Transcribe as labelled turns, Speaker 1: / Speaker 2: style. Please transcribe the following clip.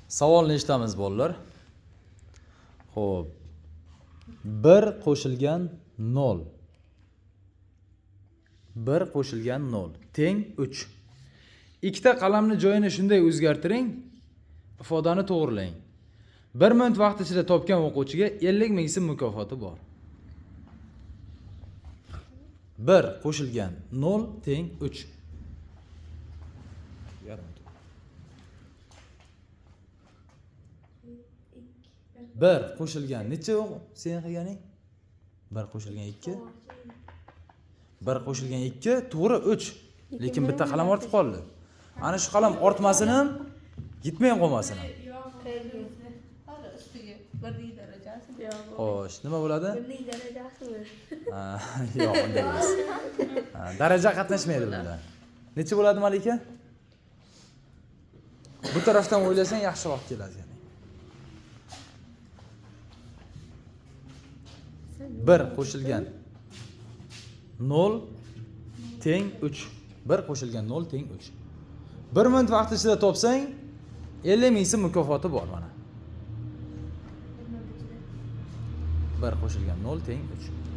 Speaker 1: Savolni eshitamiz, bolalar. Xo'p. 1 qo'shilgan 0. 1 qo'shilgan 0 teng 3. Ikkita qalamni joyini shunday o'zgartiring, ifodani to'g'rilang. 1 minut vaqt ichida topgan o'quvchiga 50 ming so'm mukofoti bor. 1 qo'shilgan 0 teng 3. Yarim. 1 qo'shilgan necha sen qilganing? 1 qo'shilgan 2. 1 qo'shilgan 2 to'g'ri 3. Lekin bitta qalam ortib qoldi. Ana shu qalam ortmasin ham, yetmay qolmasin ham.
Speaker 2: Hali ustiga birlik darajasi.
Speaker 1: Xo'sh, nima bo'ladi?
Speaker 3: Birlik darajasimi?
Speaker 1: Ha, yo'q, unday emas. Ha, daraja qatnashmaydi bunda. Necha bo'ladi, Malika? Bu tarafdan o'ylasang yaxshiroq keladi ya'ni. 1 qo'shilgan 0 teng 3. 1 qo'shilgan 0 teng 3. 1 minut vaqt ichida topsang 50 ming so'm mukofoti bor mana. 1 qo'shilgan 0 teng 3.